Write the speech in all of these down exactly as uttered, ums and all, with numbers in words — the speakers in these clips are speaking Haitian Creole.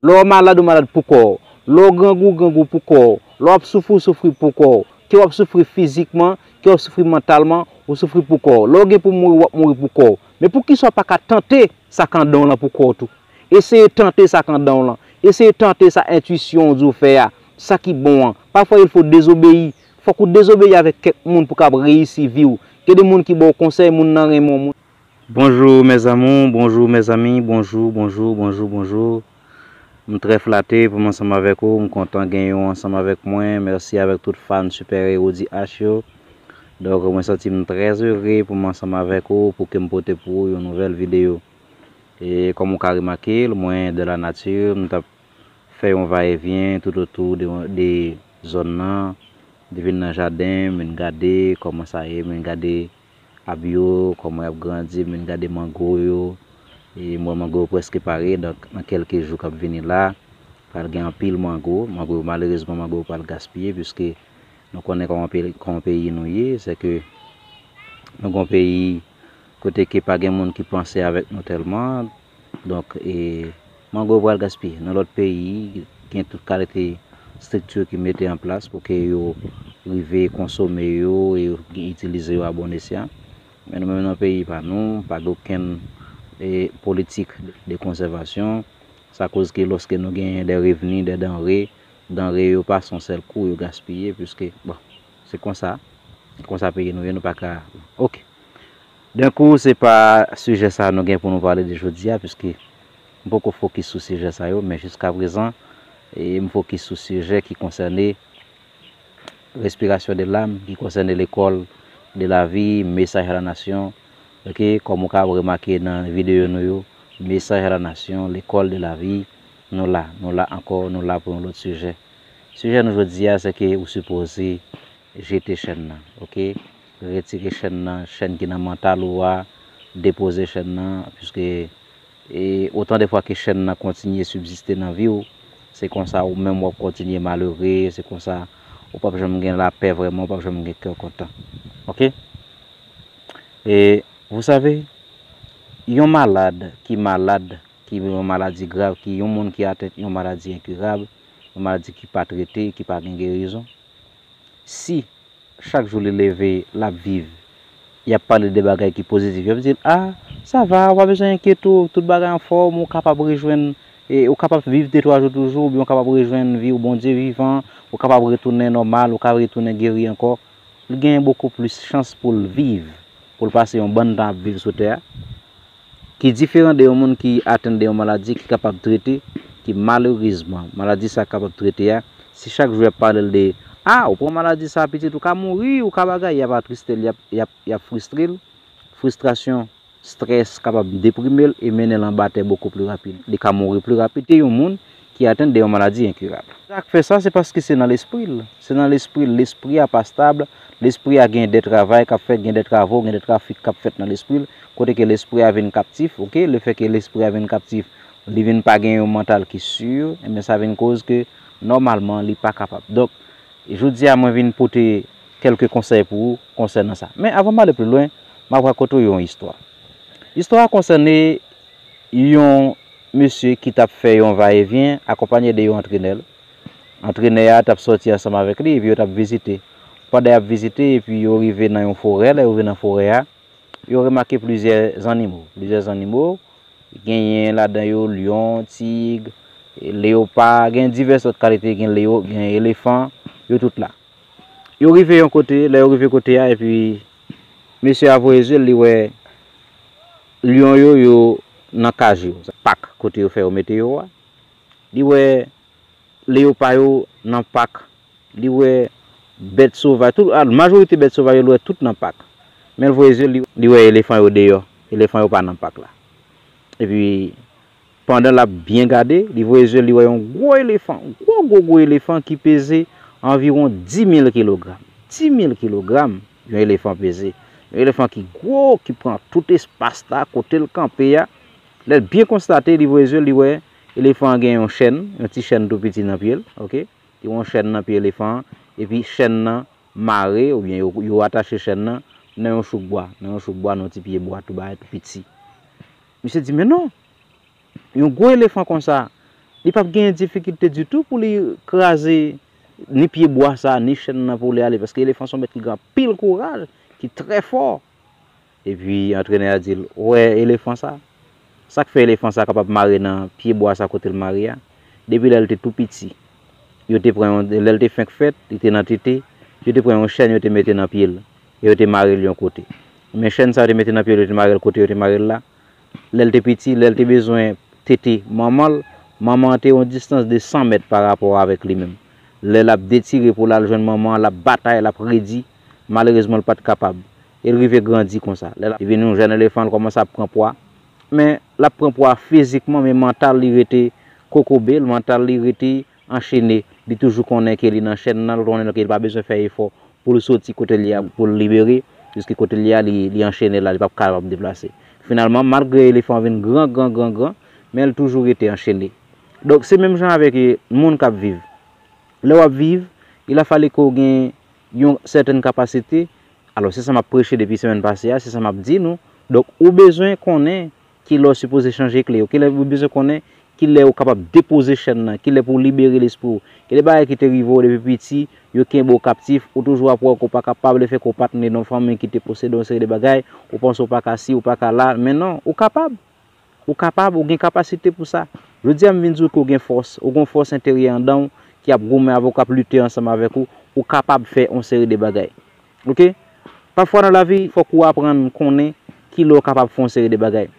Lè w malad, ou malad pou kò w. Lè w grangou, ou grangou pou kò w. Lè w ap soufri, ou soufri pou kò w. Ke w ap soufri fizikman, ke w ap soufri mantalman, ou soufri pou kò w. Lè w gen pou mouri, w ap mouri pou kò w. Men poukisa w pa ka tante sa k anndan w lan pou kò w tou? Eseye tante sa k anndan w lan. Eseye tante sa entwisyon w di w fè a, sa ki bon an. Pafwa, il faut désobéir. Fòk ou dezobeyi avèk kèk moun pou w kab reyisi vi w. Gen de moun ki ba w konsèy, moun nan renmen w, moun. Bonjou mes amours, bonjou mes amis, bonjou, bonjou, bonjou, bonjou. M trè flate pou m ansanm avèk ou, m kontan gen ou ansanm avèk mwen. Mèsi avèk tout fan Super Héros D H yo. Donk, mwen santi m trè ere pou m ansanm avèk ou, pou ke m pote pou ou yon nouvèl videyo. E kòm ou ka remake l, mwen, de la nature, m t ap fè yon va e vyen toutotou de, de zòn nan. M te vin nan jaden, m vin gade kòman sa ye, m vin gade ab yo, kòman y ap grandi, m vin gade mango yo. E m wè mango yo prèske pare, donk, nan kèlke jou k ap vini la, pral gen anpil mango. Mango yo, malerezman, mango yo pral gaspiye, piske nou konnen kòman pe-, kòman peyi nou ye, se ke nou gon peyi kote ke pa gen moun ki panse avèk nou tèlman. Donk, e, mango yo pral gaspiye. Nan lòt peyi, gen tout kalite estrikti ki mete an plas pou ke yo rive konsome yo e yo itilize yo a bon esyan. Men nou menm nan peyi pa nou, pa gen okenn, e, politik de konsèvasyon. Sa koz ke lòske nou genyen de revni, de danre, danre yo pa se yon sèl kou yo gaspiye, piske, bon, se konsa, se konsa peyi nou ye, nou pa ka, oke. Donk, se pa sijè sa nou gen pou nou pale de jodi a, piske m poko fokis sou sijè sa yo, men jiskaprezan, e m fokis sou sijè ki konsène respirasyon de lam, ki konsène lekòl de lavi, mesaj a la nasyon. Oke, kòm ou ka remake nan videyo nou yo, mesaj a la nasyon, lekòl de lavi, nou la, nou la ankò, nou la pou yon lòt sijè. Sijè nou jodi a, se ke ou sipoze jete chèn nan, oke? Retire chèn nan, chèn ki nan mantal ou a, depoze chèn nan, piske, e, otan de fwa ke chèn nan kontinye sibziste nan vi w, se konsa ou menm w ap kontinye malere, se konsa ou p ap janm gen lapè vrèman, ou p ap janm gen kè kontan. Oke? E, vous savez, yon malad ki malad, ki yon maladi grav, ki yon moun ki atent yon maladi enkirab, yon maladi ki pa trete, ki pa gen gerizon, si chak jou li leve, l ap viv, y ap pale de bagay ki pozitif, y ap di l, "A, sa va, ou pa bezwen enkyete w, tout bagay anfòm, ou kapab rejwenn, e, ou kapab viv de twa jou toujou, oubyen ou kapab rejwenn vi w, Bondye vivan, ou kapab retounen nòmal, ou ka retounen geri ankò." Li genyen bokou plis chans pou l viv, pou l pase yon bann tan ap viv sou tè a, ki diferan de yon moun ki atenn de yon maladi ki kapab trete, ki malerezman, maladi sa kapab trete a, si chak jou y ap pale l de, "A, ou pran maladi sa, pitit, ou ka mouri, ou ka bagay," y ap atriste l, y ap, y ap, y ap fristre l. Fristrasyon, strès kapab deprime l e mennen l anba tè bokou pli rapid. Li ka mouri pli rapid ke yon moun ki atenn de yon maladi enkirab. Sa k fè sa, se paske se nan lespri l. Se nan lespri l. Lespri a pa stab. Lespri a gen de travay k ap fèt, gen de travo, gen de trafik k ap fèt nan lespri l. Kote ke lespri a vin kaptif, oke? Lefètke lespri a vin kaptif, li vin pa gen yon mantal ki si, enben sa vin koz ke nòmalman li pa kapab. Donk, jodi a mwen vin pote kèlke konsèy pou ou konsènan sa. Men avan m ale pli lwen, m ap rakonte w yon istwa. Istwa a konsène yon mesye ki t ap fè yon va e vyen akonpanye de yon antrenè l. Antrenè a t ap sòti ansanm avèk li epi yo t ap vizite. Pandan y ap vizite epi yo rive nan yon forè, lè yo rive nan forè a, yo remake plizyè zannimo. Plizyè zannimo, genyen ladan yo lyon, tig, leyopa, gen divès lòt kalite, gen leyo, gen elefan, yo tout la. Yo rive yon kote, lè yo rive kote a, epi mesye a voye zye l, li wè lyon yo, yo nan kaj yo, pak kote yo fè yo mete yo a. Li wè leyopa yo nan pak, li wè bèt sovaj, tout, a, majorite bèt sovaj yo, li wè tout nan pak. Men l voye zye l, li, li wè elefan yo deyò. Elefan yo pa nan pak la. Epi, pandan l ap byen gade, li voye zye l, li wè yon gwo elefan, gwo, gwo, gwo elefan ki peze anviwon dis mil kilogram. Dis mil kilogram, yon elefan peze. Yon elefan ki gwo, ki pran tout espas la, kote l kanpe a. Lè l byen konstate, li voye zye l, li wè elefan an gen yon chèn, yon ti chèn tou piti nan pye l, oke? Li wè yon chèn nan pye elefan an, epi chèn nan mare, oubyen yo, yo atache chèn nan nan yon chouk bwa, nan yon chouk bwa, nan yon ti pye bwa tou bagay tou piti. Misye di, "Men non, yon gwo elefan konsa, Li p ap genyen difikilte ditou pou li kraze ni pye bwa sa, ni chèn nan pou li ale, paske elefan se yon bèt ki gen anpil kouraj, ki trè fò. Epi antrenè a di l, ou wè elefan sa? Sa k fè elefan sa kapab mare nan pye bwa sa kote l mare a? Depi lè l te tou piti, yo te pran yon, lè l te fenk fèt, li te nan tete, yo te pran yon chèn, yo te mete nan pye l, e yo te mare l yon kote. Men chèn sa yo te mete nan pye l, yo te mare l kote yo te mare l la, lè l te piti, lè l te bezwen tete manman l, manman an te yon distans de san mèt pa rapò avèk li menm. Lè l ap detire pou l al jwenn manman an, l ap batay, l ap redi, malerezman, l pa t kapab. E l rive grandi konsa. Lè l ap, li vin yon jèn elefan, l kòmanse ap pran pwa. Men, l ap pran pwa fizikman, men mantal li rete kokobe, mantal li rete anchene. Li toujou konnen ke li nan chèn nan, li konnen ke li pa bezwen fè efò pou l soti kote l ye a, pou l libere, piske kote l ye a, li, li anchene la, li p ap kapab deplase. Finalman, malgre elefan an vin gran, gran, gran, gran, men l toujou rete anchene. Donk, se menm jan avèk, eh, moun k ap viv. Lè w ap viv, il a fallu ke w gen yon sètèn kapasite. Alò, se sa m ap preche depi semèn pase a, se sa m ap di nou. Donk, ou bezwen konnen ki lè w sipoze chanje kle yo, ki lè ou bezwen konnen ki lè ou kapab depoze chèn nan, ki lè pou w libere lespri w. Gen de bagay ki te rive w depi piti, yo kenbe w kaptif, ou toujou ap wè ke w pa kapab, lefètke w pa t ne nan yon fanmi ki te posede yon seri de bagay, ou panse w pa ka si, ou pa ka la, men non, ou kapab. Ou kapab, ou gen kapasite pou sa. Jodi a, m vin di w ke w gen fòs, ou gen yon fòs enteryè anndan w ki ap goumen avè w, k ap lite ansanm avèk ou, ou kapab fè yon seri de bagay. Oke? Pafwa nan lavi, fòk ou aprann konnen ki lè w kapab fè yon seri de bagay.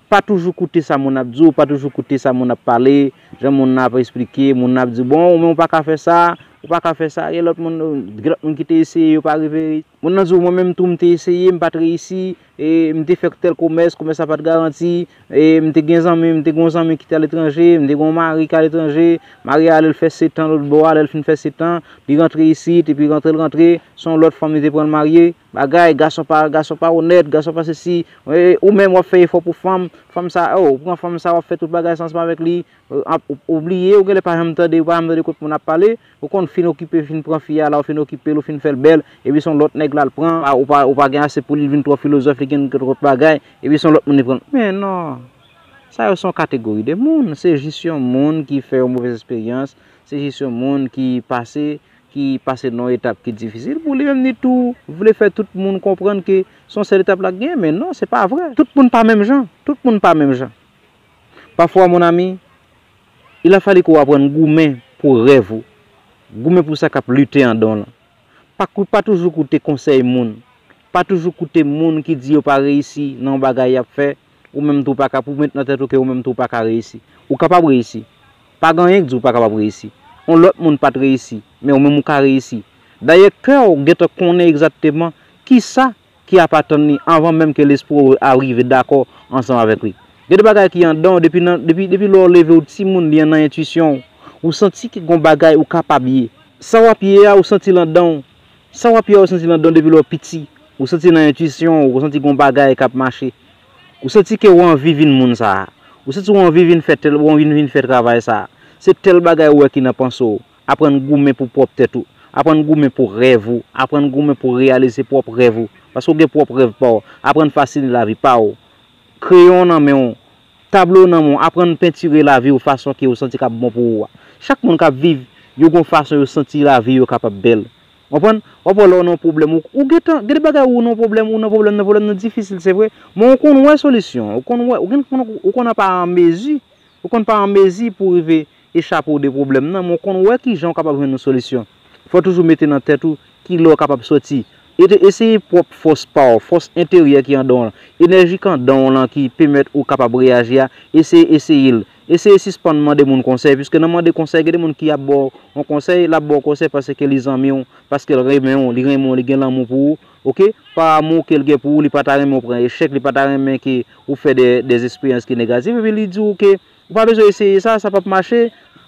Pa toujou koute sa moun ap di w, pa toujou koute sa moun ap pale, jan moun nan ap esplike, moun nan ap di, bon, ou menm ou pa ka fè sa, ou pa ka fè sa, gen lòt moun, gen lòt moun ki te eseye, yo pa rive. Moun nan di w, mwen menm tou, m te eseye, m pa t reyisi, e m te fè tèl komès, komès la pa t garanti, e m te gen zanmi, m te gen yon zanmi ki te aletranje, m te gen yon mari ki aletranje, mari a ale l fè sèt an lòt bò a, lè l fin fè sèt an, li rantre isit, epi rantre l rantre, se yon lòt fanm li te pran l marye, bagay, gason pa, gason pa onèt, gason pa sesi, e, ou menm w ap fè efò pou fanm, fanm sa, oh, ou pran fanm sa, w ap fè tout bagay sa ansanm avèk li, e, ap, ou, ou bliye, ou genlè pa janm tande, ou pa janm tande kot moun ap pale, ou konn fin okipe, fin pran fi a la, ou fin okipe l, ou fin fè l bèl, epi se yon lòt nèg la l pran, ou pa, ou pa gen ase pou li, li vin twò filozòf, li gen twòp bagay, epi se yon lòt moun li pran. Men non, sa yo se yon kategori de moun, se jis yon moun ki fè yon movèz esperyans, se jis yon moun ki pase, ki pase nan yon etap ki difisil pou li menm, li tou vle fè tout moun konprann ke se yon sèl etap la genyen, men non, se pa vre. Tout moun pa menm jan, tout moun pa menm jan. Pafwa, mon ami, il a fallu ke w aprann goumen pou rèv ou, goumen pou sa k ap lite anndan w lan. Pa kou-, pa toujou koute konsèy moun, pa toujou koute moun ki di yo pa reyisi nan yon bagay y ap fè, ou menm tou w pa ka, pou w met nan tèt ou ke ou menm tou w pa ka reyisi. Ou kapab reyisi. Pa gen anyen k di w pa kapab reyisi. Yon lòt moun pa t reyisi, men ou menm ou ka reyisi. Dayè, kè w gentan konnen egzakteman kisa ki ap atann li anvan menm ke lespri w a rive dakò ansanm avèk li. Gen de bagay ki anndan w depi nan, depi, depi lè w leve w timoun, li nan entwisyon w. Ou santi ke gon bagay ou kapab ye. Sa w ap ye a, ou santi l anndan w. Sa w ap ye a, ou santi l anndan w depi lè w piti. Ou santi nan entwisyon w, ou santi gon bagay k ap mache. Ou santi ke w anvi vin moun sa a. Ou santi w anvi vin fè tèl, w anvi vin fè travay sa a. Se tèl bagay ou wè ki nan panse w. Aprann goumen pou pwòp tèt ou. Aprann goumen pou rèv ou. Aprann goumen pou reyalize pwòp rèv ou. Paske w gen pwòp rèv pa w. Aprann fasine lavi pa w. Kreyon nan men w. Tablo nan men w. Aprann pentire lavi w fason ke w santi k ap bon pou ou a. Chak moun k ap viv, yo gen yon fason yo santi lavi yo kapab bèl. Konprann? W ap wè lè w nan yon pwoblèm, ou, ou gentan, gen de bagay ou nan yon pwoblèm, ou nan pwoblèm nan, pwoblèm nan difisil, se vre. Men ou konn wè solisyon, ou konn wè, ou gen, ou konn pa an mezi, ou konn pa an mezi pou w rive echape w de pwoblèm nan, men ou konn wè kijan w kapab jwenn yon solisyon. Fò w toujou mete nan tèt ou ki lè w kapab sòti. E te eseye pwòp fòs pa w, fòs enteryè ki anndan w lan, enèji k anndan w lan ki pèmèt ou kapab reyaji a, eseye, eseye l. Eseye sispann mande moun konsèy, piske nan mande konsèy, gen de moun ki ap ba w yon konsèy, l ap ba w konsèy paske li zanmi w, paske l renmen w, li renmen w, li gen lanmou pou ou, oke? Pa amou ke l gen pou ou, li pa ta renmen w pran echèk, li pa ta renmen ke ou fè de, de eksperyans ki negatif, epi li di w ke ou pa bezwen eseye sa, sa p ap mache.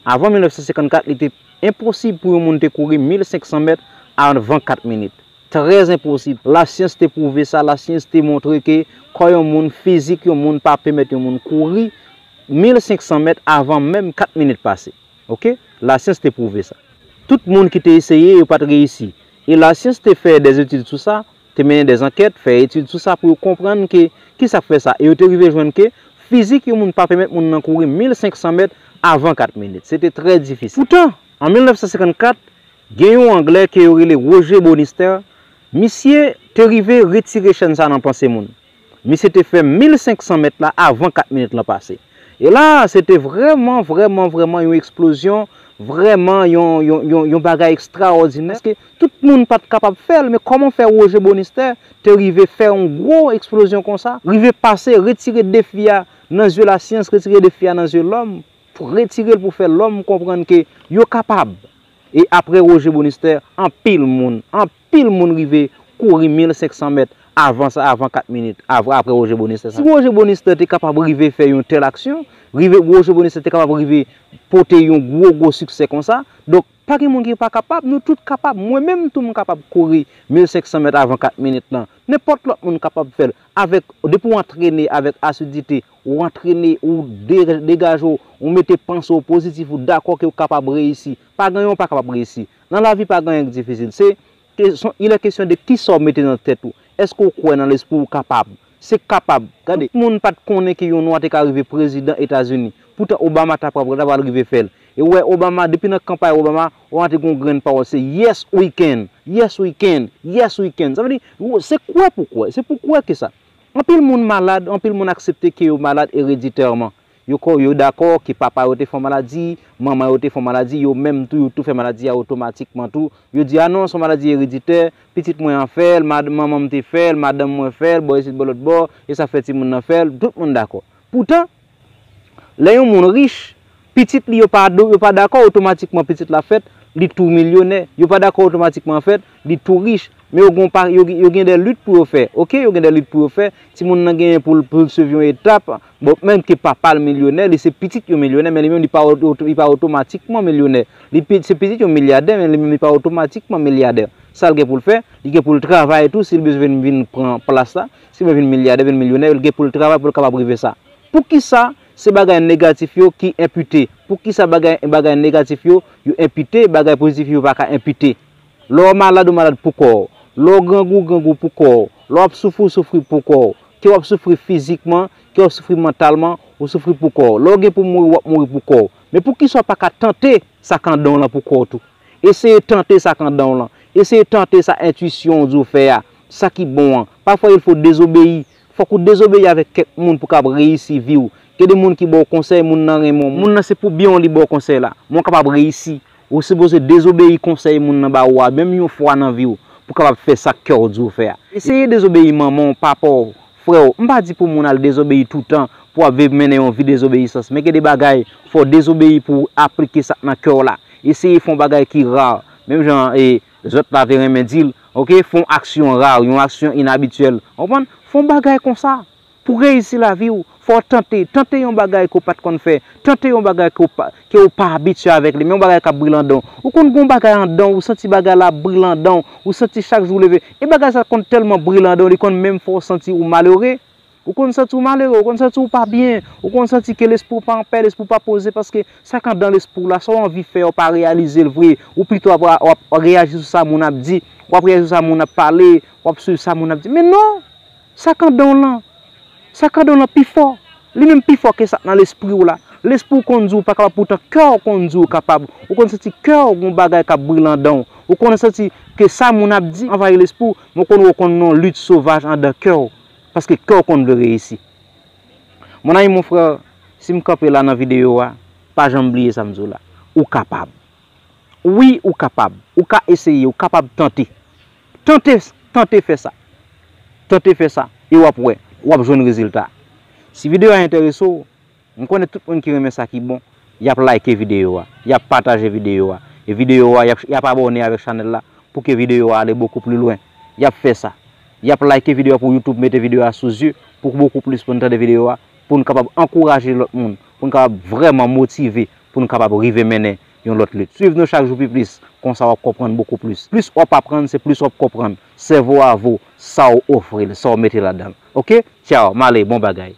Avan mil nèf san senkannkat, li te enposib pou yon moun te kouri mil senk san mèt avan kat minit. Trè enposib. Lasyans te pwouve sa, lasyans te montre ke kò yon moun, fizik yon moun pa pèmèt yon moun kouri mil senk san mèt avan menm kat minit pase. Oke? Lasyans te pwouve sa. Tout moun ki te eseye, yo pa t reyisi. E lasyans te fè dèzetid sou sa, te mennen dèzankèt, fè etid sou sa pou yo konprann ke kisa k fè sa. E yo te rive jwenn ke fizik yon moun pa pèmèt moun nan kouri mil senk san mèt avan kat minit. Se te trè difisil. Poutan, an mil nèf san senkannkat, gen yon Anglè ke yo rele Roger Bannister, misye te rive retire chèn sa nan panse moun. Misye te fè mil senk san mèt la avan kat minit lan pase. E la, se te vrèman, vrèman, vrèman yon eksplozyon, vrèman yon, yon, yon, yon bagay ekstraòdinè. Paske tout moun pa t kapab fè l, men kòman fè Roger Bannister te rive fè yon gwo eksplozyon konsa, rive pase, retire defi a nan zye lasyans, retire defi a nan zye lòm, pou retire l pou fè lòm konprann ke yo kapab. E apre Roger Bannister, anpil moun, anpil moun rive kouri mil senk san mèt avan sa, avan kat minit, avan, apre Roger Bannister sa. Si Roger Bannister te kapab rive fè yon tèl aksyon, rive, Roger Bannister te kapab rive pote yon gwo, gwo siksè konsa, donk, pa gen moun ki pa kapab, nou tout kapab. Mwen menm tou m kapab kouri mil senk san mèt avan kat minit lan. Nenpòt lòt moun kapab fè l. Avèk, depi w antrene avèk asidite, ou antrene, ou de-, degaje w, ou mete panse w pozitif, ou dakò ke w kapab reyisi. Pa gen anyen w pa kapab reyisi. Nan lavi pa gen anyen k difisil. Se kesyon, il est question de kisa w mete nan tèt ou. Èske w kwè nan lespri w kapab? Se kapab. Gade, tout moun pa t konnen ke yon nwa te ka rive prezidan Etazini. Poutan Obama ta pral, ta pral rive fè l. E w wè Obama, depi nan kanpay Obama, Obama te gen yon grenn pawòl, se "Yes, we can. Yes, we can. Yes, we can." Sa vle di, ou, se kwè pou kwè. Se pou kwè ke sa. Anpil moun malad, anpil moun aksepte ke yo malad ereditèman. Yo ko-, yo dakò ke papa yo te fè maladi, manman yo te fè maladi, yo menm tou, yo tou fè maladi a otomatikman tou. Yo di, "A non, se yon maladi ereditè, pitit mwen an fè l, mad-, manman m te fè l, madanm mwen fè l, bò isit, bò lòt bò, e sa fè timoun nan fè l," tout moun dakò. Poutan, lè yon moun rich, pitit li yo pa do-, yo pa dakò otomatikman pitit la fèt, li tou milyonè. Yo pa dakò otomatikman fèt, li tou rich. Men yo gon pa, yo, yo gen de lit pou yo fè. Oke, yo gen de lit pou yo fè. Timoun nan genyen pou l, pou l swiv yon etap. Bon, menm ke papa l milyonè, li se pitit yo milyonè, men li menm li pa oto-, li pa otomatikman milyonè. Li pi-, se pitit yo milyadè, men li menm li pa otomatikman milyadè. Sa l gen pou l fè, li gen pou l travay tou, si l bezwen vin, vin pran plas la, si l vle vin milyadè, vin milyonè, li gen pou l travay pou l kapab rive sa. Poukisa se bagay negatif yo ki enpite? Poukisa bagay, bagay negatif yo, yo enpite, bagay pozitif yo pa ka enpite? Lè w malad, ou malad pou kò w. Lè w grangou, ou grangou pou kò w. Lè w ap soufri, ou soufri pou kò w. Ke w ap soufri fizikman, ke w ap soufri mantalman, ou soufri pou kò w. Lè w gen pou mouri, w ap mouri pou kò w. Men poukisa w pa ka tante sa k anndan w lan pou kò w tou? Eseye tante sa k anndan w lan. Eseye tante sa entwisyon w di w fè a. Sa ki bon an. Pafwa, il faut désobéir. Fòk ou dezobeyi avèk kèk moun pou w kab reyisi vi w. Gen de moun ki ba w konsèy, moun nan renmen w. Moun nan se pou byen w li ba w konsèy la. Men w kapab reyisi. Ou sipoze dezobeyi konsèy moun nan ba ou a, menm yon fwa nan vi w, pou w kapab fè sa k kè w di w fè a. Eseye dezobeyi manman w, papa w, frè w. M pa di pou moun al dezobeyi toutan, pou w ap viv mennen yon vi dezobeyisans. Men gen de bagay, fò w dezobeyi pou w aplike sa k nan kè w la. Eseye fè yon bagay ki ra. Menm jan, e, zòt la te renmen di l, oke, fè yon aksyon ra, yon aksyon inabityèl. Ou konprann? Fè yon bagay konsa. Pou reyisi lavi w, fò w tante. Tante yon bagay ke w pa t konn fè. Tante yon bagay ke w pa, ke w pa abitye avèk li, men yon bagay k ap bril anndan w. Ou konn gen yon bagay anndan w, ou santi bagay la ap bril anndan w, ou santi chak jou w leve. E bagay sa konn tèlman bril anndan w, li konn menm fè w santi ou malere. Ou konn santi w malere, ou konn santi w pa byen, ou konn santi ke lespri w pa anpè, lespri w pa poze, paske sa k anndan lespri w la, sa w anvi fè a, w pa reyalize l vre. Ou pito ap, w ap reyaji sou sa moun ap di, w ap reyaji sou sa moun ap pale, w ap swiv sa moun ap di. Men non! Sa k anndan w lan, sa k anndan w lan pi fò. Li menm pi fò ke sa k nan lespri w la. Lespri w konn di w pa kapab, poutan kè w konn di w kapab. Ou konn santi kè w gon bagay k ap bril anndan w. Ou konn santi ke sa moun ap di anvayi lespri w, men w konn wè w konn nan yon lit sovaj anndan kè w. Paske kè w konn vle reyisi. Mon ami, mon frè, si m kanpe la nan videyo a, pa janm bliye sa m di w la. Ou kapab. Wi, ou kapab. Ou ka eseye, ou kapab tante. Tante, tante fè sa. Tante fè sa, e w ap wè, w ap jwenn rezilta. Si videyo a enterese w, m konnen tout moun ki renmen sa ki bon, y ap like videyo a, y ap pataje videyo a, e videyo a, y ap, y ap abòne avèk chanèl la pou ke videyo a ale bokou pli lwen. Y ap fè sa. Y ap like videyo a pou YouTube mete videyo a sou zye, pou bokou plis moun tande videyo a, pou n kapab ankouraje lòt moun, pou n kapab vrèman motive, pou n kapab rive mennen yon lòt lit. Swiv nou chak jou pi plis, konsa w ap konprann bokou plis. Plis w ap aprann, se plis w ap konprann. Sèvo a vo sa w ofri l, sa w mete ladan l. Oke? Tchaw, m ale, bon bagay.